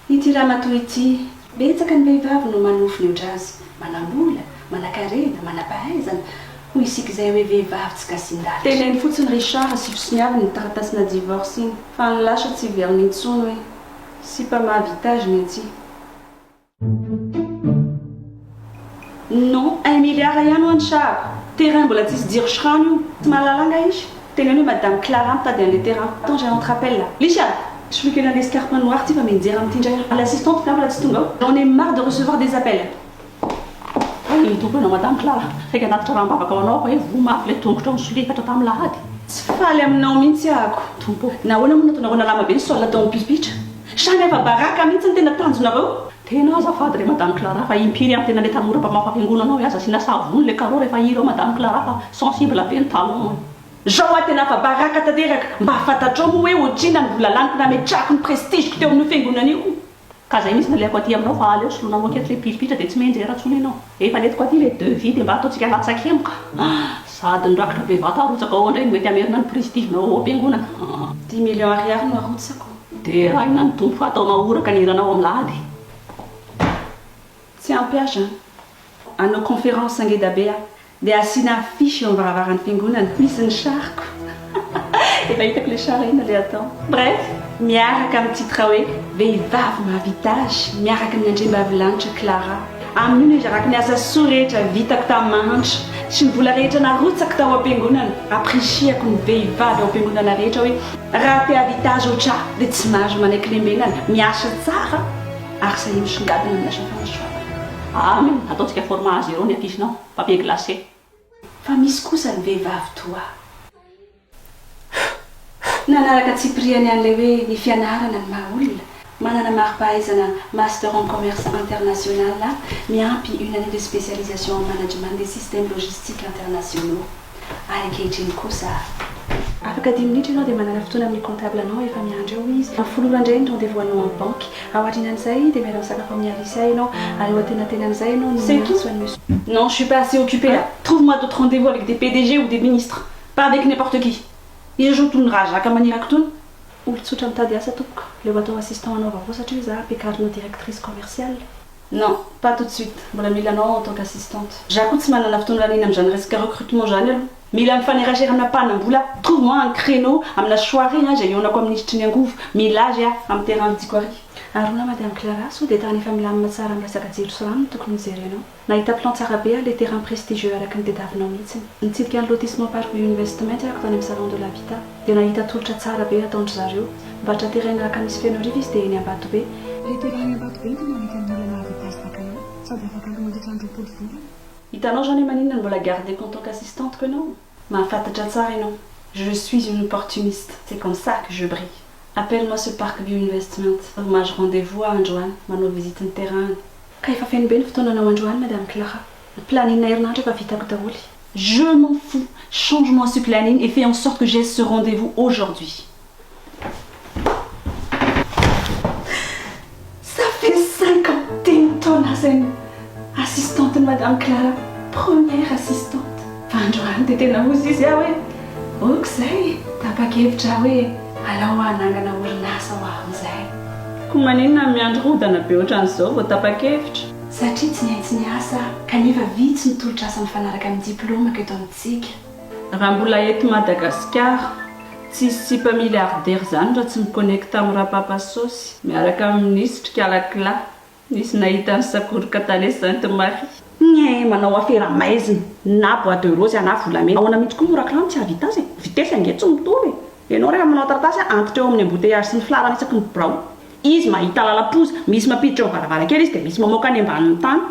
Ity ramatoa ity, betsaka ny vehivavy no manofy ny otrazy, manam-bola, manankarena, manam-pahaizana, hoy isika izay hoe vehivavy tsy gasin-dalitra. Teneno fotsiny Richard sy fisoniaviny ny taratasina divorce iny fa ny lasa tsy hiverina intsony hoe sipa mahavita azy ny aty. Non, un milliard ihany hoa ny shahako. Terrain mbola tsisy jiro sy rano io. Tsy mahalala angaha izy? Teneno hoe madame Clara mitady an'ilay terrain. Attends, j'ai un autre appel là. Lisha! Soloiko ela l'escarpe noir ty fa mianjera amin'ity indray aho. L'assistante nga mbola tsy tonga ao. J'en ai marre de recevoir des appels. Hoy ny tompo ianao madame Clara, saika hanatitra rambavaka ho anao aho hoe voa mafy ilay tongotrao nisolefatra tamin'ny lahady. Tsy faly aminao mihitsy ahako. Tompo ô! Nahoana moa nataonareo nalama be ny sol tao amin'ny pilipitra? Samy afa-baraka mihitsy ny tena tanjonareo. Tena azafady re madame Clara fa impiry aho tena le tanora mpamafa fiangonana ao e aza asiana savony le carreau rehefa hira ao madame Clara fa sensible be ny talon e. Zao aho tena afa-baraka tanteraka, mba fantatrao moa hoe otrina ny vola laniko nametrahako ny prestige-ko teo amin'io fiangonana io. Ka zay mihitsy nalehako aty aminao fa aleo soloinao aketo le pilipitra dia tsy mianjera tsony ianao. Efa nentiko aty le devis dia mba ataontsika latsakemboka. Sady ny rakitra bevata arotsaka ao indray no mety hamerina ny prestige-nao ao am-piangonana. Dix millions ariary no arotsako. Deraina ny Tompo fa atao mahoraka ny hiranao amin'ny lahady. Tsy ampy ahy zany. Hanao conférence ngeda be aho. Dia asiana affiche eo am-varavaran'ny fiangonana. Misy ny sariko. Efa hitako ilay sary inona ilay atao. Bref, miaraka amin'ny titre hoe Vehivavy mahavita azy miaraka amin'ny andriambavilanitra Clara. Amin'io no hizarako ny asa soa rehetra vitako tamin'ny mahantra sy ny vola rehetra narotsako tao am-piangonana. Ampirisihako ny vehivavy ao am-piangonana rehetra hoe raha te hahavita azy ohatr'ahy dia tsy mahazo manaiky lembenana, miasa tsara ary sahia misongadina amin'ny asa fanasoavana. Amen! Ataontsika format A zéro ny affiche-nao, papier glacé. Fa misy kosa ny vehivavy toa ahy. Nanaraka tsipiriany an'ilay hoe ny fianarana ny maha olona, manana mari-pahaizana Master en commerce international aho, miampy une année de spécialisation en management des systèmes logistiques internationaux. Ary ankehitriny kosa. Afaka dimy minitra ianao dia manana fotoana amin'ny comptable anao efa miandry ao izy. Amin'ny folo ora indray ny rendez-vous anao amin'ny banky. Aorianan'izay dia miara-misakafo amin'i Alicia ianao ary eo antenatenan'izay ianao no miantso an'i Monsieur. Non, je suis pas assez occupée là. Trouve-moi d'autres rendez-vous avec des PDG ou des ministres. Pas avec n'importe qui. Iza zao tony razaka maniraka tony? Olon-tsotra mitady asa tompoko. Leo atao assistant anao vaovao satria za ampiakarinao directrice commerciale. Non, pas tout de suite. Mbola mila anao en tant qu'assistante. Za koa tsy manana fotoana laniana amin'izany resaka recrutement zany aloha. Mila mifanerasera amina mpanambola aho. Trouve moi un créneau amina soirée an izay hihaonako amin'ny minisitry ny angovo. Mila azy aho amin'ny terrain vidiko ary. Arona Madame Clara, sao dia tany efa milamina tsara amin'ny resaka jiro sy rano no tokony hojerenao. Nahita plan tsara be aho le terrain prestigieux araka ny tediavinao mihitsiny. Nitsidika ny lotissement Park View Investment ahako tany amin'ny salon de l'habitat. Dia nahita tolotra tsara be nataon-dry zareo. Mivarotra terrain ny Alakamisy Fenoarivo izy dia eny Ambatobe. Le terrain any Ambatobe no tena mety amin'ny olona mahavita azy tahaka anao. Sady afaka aloa mandritra ny 20 volana. Hitanao zany hoe maninona no mbola garder-ko en tant qu'assistante-ko ianao? Mahafantatra tsara ianao. Je suis une opportuniste. C'est comme ça que je brille. Appelle-moi ce Park View Investment. Mahazo rendez-vous aho androany, manao visite ny terrain any. Ka efa feno be ny fotoananao androany Madame Clara. Ny planning herinandro efa vitako daholo. Je m'en fous, change moi ce planning et fais en sorte que j'ai ce rendez-vous aujourd'hui. Ça fait 5 ans, dimy taona aho izay no assistante-n'i Madame Clara, première assistante. Fa androany dia tena hozy izy aho hoe ok izay, tapa-kevitra aho hoe alao hanangana orinasa ho aho amin'izay. Koa maninona no miandry rodana be ohatran'izao vao tapa-kevitra? Satria tsy nihaitsy niasa aho, kanefa vitsy ny tolotr'asa mifanaraka amin'ny diplaomako eto amintsika. Raha mbola eto Madagasikara, tsisy sipa milliardaire izany raha tsy mi-connecte amin'ny rapapa saosy, miaraka amin'ny minisitry kalakla. Nisy nahita ny sakoroka tale Sainte Marie. Nhe manao afera maizina na bois de rose na volamena ahoana mihitsy koa moa raklany tsy hahavita azy e! Vitesse ange tsy mitovy e! Ianao rehefa manao taratasy antitra eo amin'ny embouteillage sy ny filaharana isaky ny birao. Izy mahita lalam-poza, misy mampiditra eo amin'ny varavarankely izy dia misy mamoaka any ambanin'ny tany.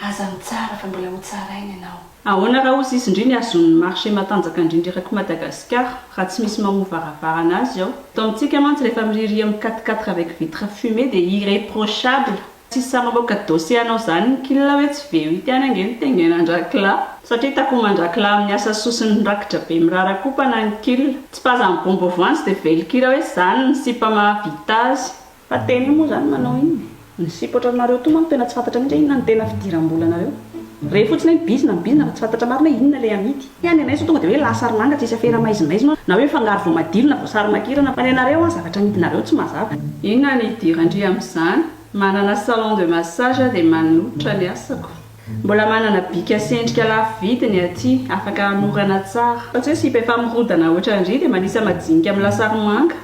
Aza mitsara fa mbola hotsaraina ianao. Ahoana raha ozy izy ndry ny azon'ny marché matanjaka indrindra erak'i Madagasikara raha tsy misy mamoha varavarana azy ao. Eto amintsika mantsy rehefa miriria amin'ny quatre quatre avec vitre fumée dia irreprochable. Tsisy sahy mamoaka dossier anao zany ny kil hoe tsy V8 ihany ange no tengenan-drakla. Satria takoman-drakla amin'ny asa soa sy ny rakitra be mirarakopana ny kil. Tsipazan'ny bomba voanjo dia velon-kira hoe zany ny sipa mahavita azy. Fa tena io moa zany manao inona e? Ny sipa ohatranareo toa manko tena tsy fantatra mihitsy hoe inona no tena fidiram-bolanareo. Re fotsiny hoe bizina ny bizina fa tsy fantatra marina hoe inona ilay amidy. Ny any anay zao tonga dia hoe lasary manga tsisy afera maizimaizina na hoe fangaro voamadilo na voasary makirana fa ny anareo an zavatra amidinareo tsy mazava. Inona ny idiran-dry amin'izany? Manana salon de massage aho dia manolotra ny asako. Mbola manana bika sy endrika lafo vidy ny aty, afaka hanorana tsara. Fa tsy hoe sipa efa mirodana ohatran-dry dia manisa majinika amin'ny lasary manga.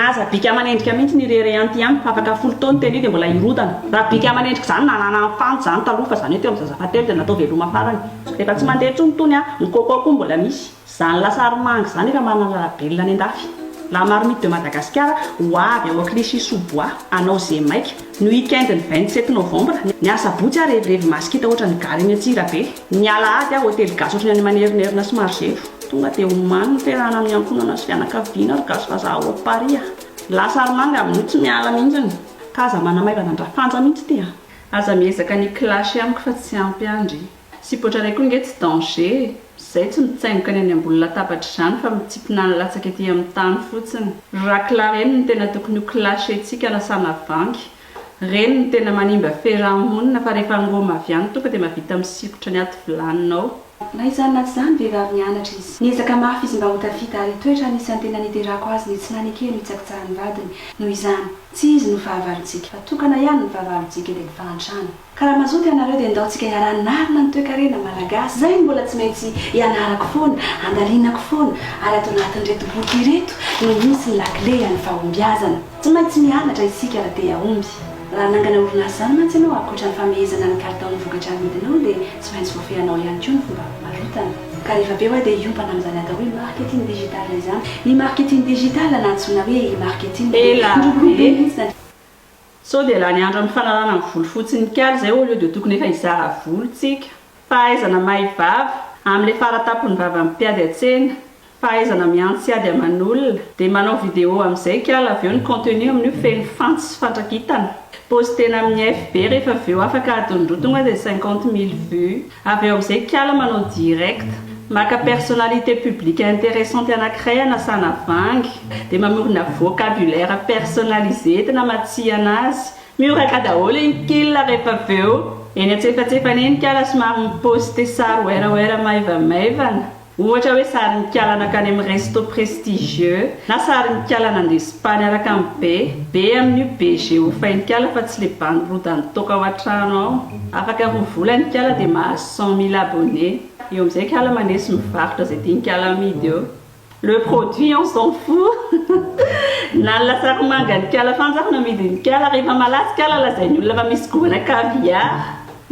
Aza bika aman'endrika mihitsy ny irery anty amiko fa afaka folo taona tena io dia mbola hirodana. Raha bika aman'endrika izany nanana an'i Fanja izany taloha fa izany hoe teo amin'ny zaza fahatelo dia natao veloma farany. Efa tsy mandeha intsony itony an, ny coco koa mbola misy. Izany lasary manga izany efa manana label any andafy. La marmite de Madagascar ho avy ao Clichy sous bois hanao ze maika. Ny week-end ny 27 novembre, ny asabotsy aho revirevy masikita ohatran'ny gare eny Antsirabe. Ny alahady aho hotely gasy ohatran'ny any Manerinerina sy Marozevo. Tonga dia omano ny fiarahana amin'ny ankohonana sy fianakaviana ry gasy vazaha ao Paris a. Lasary manga amin'io tsy miala mihitsiny. Ka aza manamaivana an-dRafanja mihitsy ity a. Aza miezaka ny hi-clash amiko fa tsy ampy ahy ndry. Sipa ohatranay koa nge tsy danger e! Zay tsy mitsaingoka ny any ambony latabatra izany fa mitsipona ny latsaka ety amin'ny tany fotsiny. Ry rakla reny no tena tokony ho clasher-tsika anasana vangy. Reny no tena manimba fiaraha-monina fa rehefa ngôma avy any tonga dia mahavita misikotra ny aty vilaninao. Na izany na tsy izany, vehivavy nianatra izy. Niezaka mafy izy mba ho tafita ary toetra anisan'ny tena niderako azy ny tsy nanekeny ho hitsakitsahan'ny vadiny. Noho izany, tsy izy no fahavalontsika, fa tokana ihany ny fahavalontsika dia ny fahantrana. Ka raha mazoto ianareo dia ndao tsika hiara-hanarina ny toekarena malagasy. Izay no mbola tsy maintsy ianarako foana, andalinako foana, ary ato anatin'ireto boky ireto no misy ny lakile an'ny fahombiazana. Tsy maintsy mianatra isika raha te hahomby. Raha hanangana orinasa izany mantsy ianao, ankoatra ny famehezana ny kalitaon'ny vokatra amidinao dia tsy maintsy voafehinao ihany koa ny fomba fivarotana. Ka rehefa avy eo aho dia hiompana amin'izany atao hoe marketing digital izany. Ny marketing digital na antsoina hoe e-marketing dia Ela miroborobo be be. mihitsy nandritra. Sao dia lany andro amin'ny fanalana ny volo fotsiny ikaly izay au lieu de tokony efa hizara volo tsika. Fahaizana mahay vava, amin'ilay faratampon'ny vavan'ny mpiady an-tsena. Fahaizana miantsy ady aman'olona. Dia manao vidéo amin'izay ikala avy eo ny contenu amin'io feno fantsy sy fandrakitana. Postena amin'ny FB rehefa avy eo afaka adiny roa tonga dia 50 mille vues. Avy eo amin'izay ikala manao direct. Maka personnalité publique intéressante anankiray anasana vangy. Dia mamorona vocabulaire personnalisé entina hamatsihana azy. Mihoraka daholo iny kil rehefa avy eo. Eny antsefatsefany eny ikala somary mi-poste sary werawera maivamaivana. Ohatra hoe sarin'ikala nankany amin'ny resto prestigieux, na sarin'ikala nandeha spa niaraka amin'ny be. Be amin'io BG hofain'ikala fa tsy le bandy rodan'ny toaka ao an-trano ao. Afaka roa volana ikala dia mahazo 100 000 abonnés. Eo amin'izay ikala maneso mivarotra izay tian'ikala amidy eo. Le produit on s'en fout. Na ny lasary mangan'ikala fanja ary no amidin'ikala. Rehefa malaza ikala lazain'ny olona fa misy goana caviar.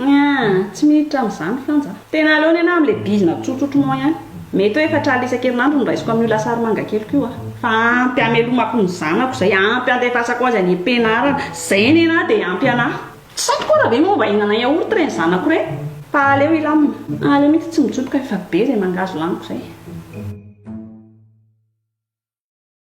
Aa, tsy miditra amin'izany Fanja a. Tena aleo nenaha amin'ilay bizina tsotsotr'mon ihany. Mety hoe 40 isan-kerinandro no raisiko amin'io lasary manga keliko io a. Fa ampy hamelomako ny zanako izay, ampy handefasako azy any am-pianarana. Izay nenaha dia ampy anahy. Tsy saiko koa raha ve moa mba hihinana yaourt ireny zanako ireny. Fa aleo hilamina. Aleo mihitsy tsy mijoboka efa be izay mangahazo laniko izay.